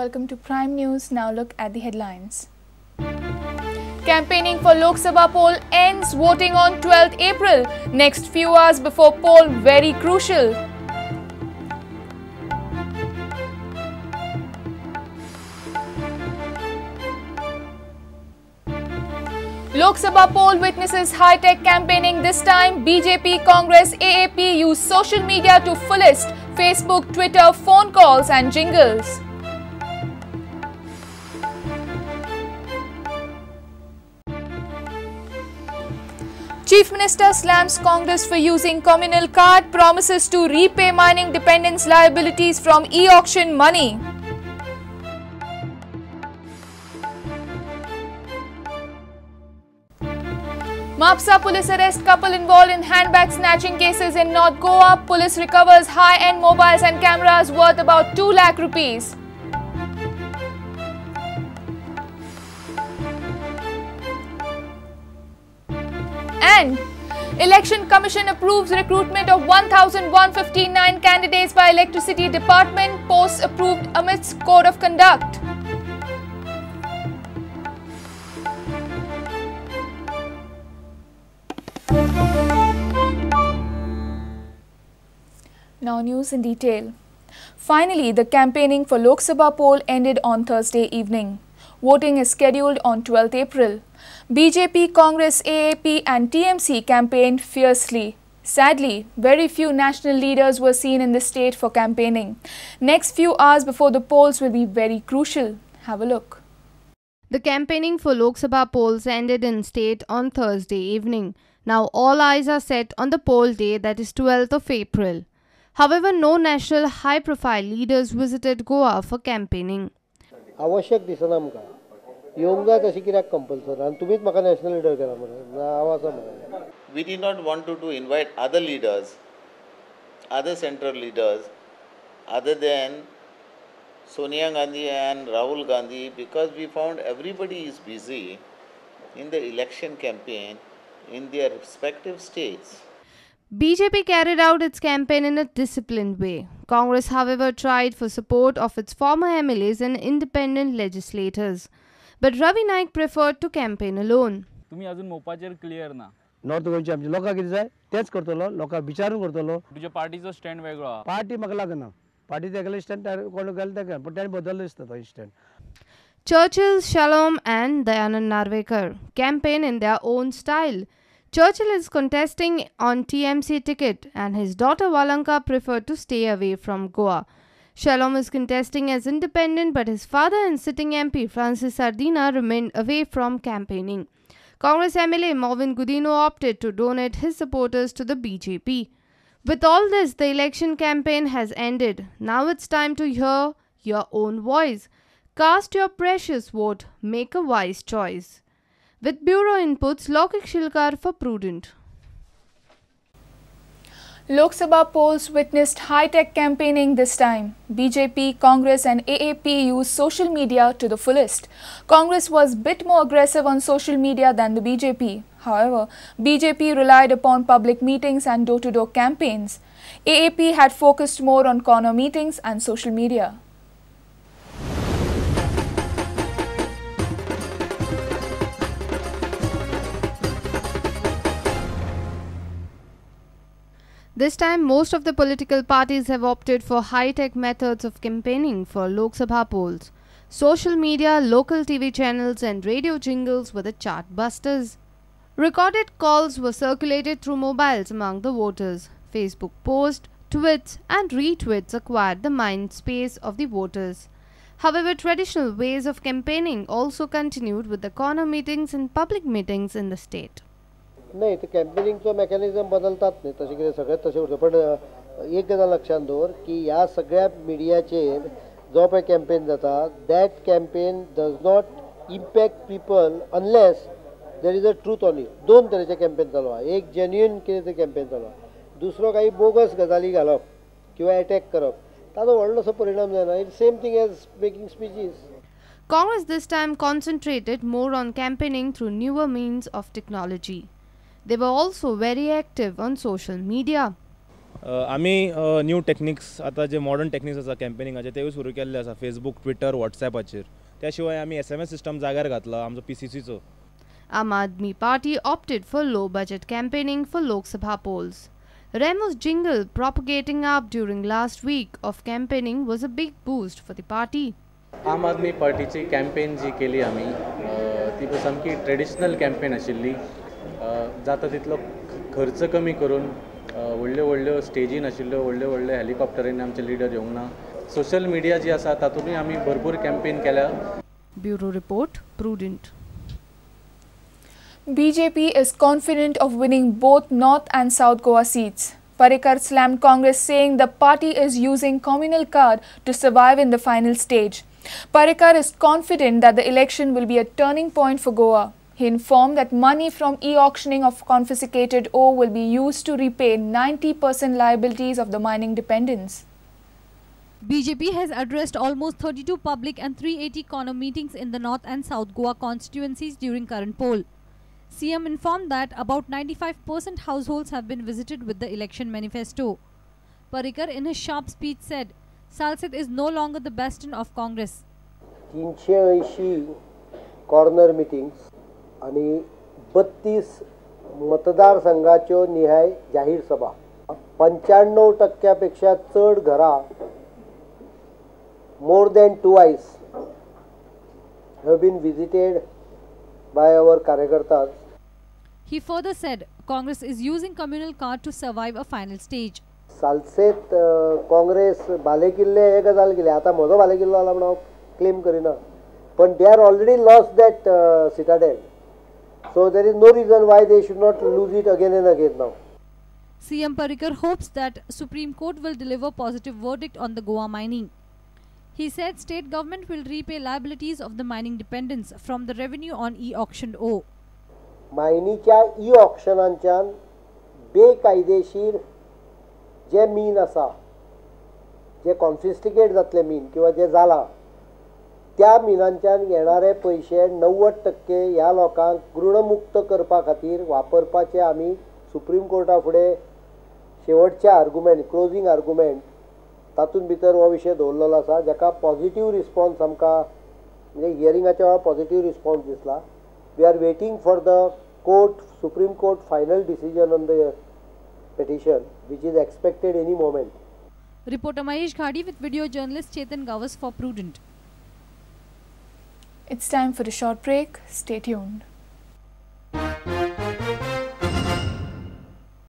Welcome to Prime News. Now look at the headlines. Campaigning for Lok Sabha poll ends, voting on 12th April. Next few hours before poll very crucial. Lok Sabha poll witnesses high-tech campaigning this time. BJP, Congress, AAP use social media to fullest. Facebook, Twitter, phone calls and jingles. Chief Minister slams Congress for using communal card, promises to repay mining dependence liabilities from e-auction money. Mapsa police arrest couple involved in handbag snatching cases in North Goa. Police recovers high-end mobiles and cameras worth about 2 lakh rupees. And Election Commission approves recruitment of 1,159 candidates by Electricity Department. Posts approved amidst code of conduct. Now news in detail. Finally, the campaigning for Lok Sabha poll ended on Thursday evening. Voting is scheduled on 12th April. BJP, Congress, AAP and TMC campaigned fiercely. Sadly, very few national leaders were seen in the state for campaigning. Next few hours before the polls will be very crucial. Have a look. The campaigning for Lok Sabha polls ended in state on Thursday evening. Now all eyes are set on the poll day, that is 12th of April. However, no national high-profile leaders visited Goa for campaigning. आवश्यक दिसना आमकां येवंक जाय तशें कित्याक compulsory आनी तुमीच म्हाका नॅशनल लिडर केला म्हणून हांव आसा म्हणून. We did not want to invite other leaders, other central leaders, other than Sonia Gandhi and Rahul Gandhi, because we found everybody is busy in the election campaign in their respective states. BJP carried out its campaign in a disciplined way. Congress, however, tried for support of its former MLAs and independent legislators. But Ravi Naik preferred to campaign alone. तुम्ही अजून मोपाचेर clear ना. North गोंयचे आमचे लोकांक कितें जाय तेच करतलो, लोकांक विचारून करतलो. तुज्या पार्टीचो स्टँड वेगळो आहा. पार्टी म्हाका लागना, पार्टी तेगेले स्टँड कोण गेले तेका, पण ताणें बदललो दिसता तो stand. Churchill, Shalom and Dayanand Narvekar campaign in their own style. Churchill is contesting on TMC ticket and his daughter Valanka preferred to stay away from Goa. Shalom is contesting as independent, but his father and sitting MP Francis Sardinha remained away from campaigning. Congress MLA Mauvin Godinho opted to donate his supporters to the BJP. With all this, the election campaign has ended. Now it's time to hear your own voice. Cast your precious vote. Make a wise choice. With Bureau inputs, Lokik Shilkar for Prudent. Lok Sabha polls witnessed high-tech campaigning this time. BJP, Congress and AAP used social media to the fullest. Congress was a bit more aggressive on social media than the BJP. However, BJP relied upon public meetings and door-to-door campaigns. AAP had focused more on corner meetings and social media. This time, most of the political parties have opted for high-tech methods of campaigning for Lok Sabha polls. Social media, local TV channels and radio jingles were the chartbusters. Recorded calls were circulated through mobiles among the voters. Facebook posts, tweets and retweets acquired the mind space of the voters. However, traditional ways of campaigning also continued with the corner meetings and public meetings in the state. नाही तर कॅम्पेनिंगचो mechanism बदलतात न्ही तशें कितें सगळें तशें उरता, पण एक गजाल लक्षांत दवर की ह्या सगळ्या मिडियाचेर जो पळय कॅम्पेन जाता that campaign does not impact people unless there is a truth on it. दोन तरेचे कॅम्पेन चालू आहा, एक जेन्युइन कितें तरी कॅम्पेन चालू आहा, दुसरो काही बोगस गजाली घालप किंवा एटॅक करप, ताजो व्हडलोसो परिणाम जायना. It's same thing as making speeches. Congress this time concentrated more on campaigning through newer means of technology. They were also very active on social media. आमी न्यू टेक्निक्स आतां जे मॉडर्न टेक्निक्स आसा कॅम्पेनिंगाचे तेवूय सुरू केल्ले आसा, फेसबूक, ट्विटर, वॉट्सॅपाचेर. त्या शिवाय आमी SMS system जाग्यार घातला आमचो PCCचो. Aam Aadmi Party opted for low budget campaigning for Lok Sabha polls. Remo's jingle propagating up during last week of campaigning was a big boost for the party. आम आदमी पार्टीची campaign जी केली आमी ती सामकी ट्रेडिशनल कॅम्पेन आशिल्ली. जाता तितलो खर्च कमी करून, व्हडल्यो व्हडल्यो स्टेजी नाशिल्ल्यो, व्हडल्यो व्हडले हेलिकॉप्टरीन आमचे लिडर येवंक ना. सोशल मिडिया जी आसा तातूंतय आमी भरपूर कॅम्पेन केल्या. Bureau report, Prudent. BJP is confident of winning both North and South Goa seats. Parrikar slammed Congress, saying the party is using communal card to survive in the final stage. Parrikar is confident that the election will be a turning point for Goa. He informed that money from e-auctioning of confiscated ore will be used to repay 90% liabilities of the mining dependents. BJP has addressed almost 32 public and 380 corner meetings in the North and South Goa constituencies during current poll. CM informed that about 95% households have been visited with the election manifesto. Parrikar in his sharp speech said, Salcete is no longer the bastion of Congress. 380 corner meetings आणि 32 मतदारसंघाच्यो निहाय जाहीर सभा, 95% पेक्षा चड घरां more than twice have been visited by our कार्यकर्तास. He further said Congress is using communal card to survive a final stage. Salcete Congress Balekille हे गजाल केली, आतां म्हजो बालेकिल्लो जाला म्हूण हांव क्लेम करिना, पण they are already lost that citadel, so there is no reason why they should not lose it again and again now. CM Parrikar hopes that Supreme Court will deliver positive verdict on the Goa mining. He said state government will repay liabilities of the mining dependents from the revenue on e-auctioned ore. मायनीच्या e ऑक्शनांच्यान बेकायदेशीर जे मीन आसा, जे कॉन्फिस्टिकेट जातले मीन किंवा जे जाला, त्या मिनांच्यान येणारे पयशे 90% ह्या लोकांक ऋणमुक्त करपा खातीर वापरपाचे आमी सुप्रीम कोर्टा फुडें शेवटचे आर्गुमेंट, क्लोजींग आर्गुमेंट तातूंत भितर हो विशय दवरलेलो आसा, जाका पॉझिटीव रिस्पॉन्स आमकां म्हणजे हियरिंगाच्या वेळार पॉझिटीव रिस्पॉन्स दिसला. We are waiting for the court, Supreme Court final decision on the petition, which is expected any moment. Reporter Mahesh Ghadi with video journalist Chetan Gawas for Prudent. It's time for a short break. Stay tuned.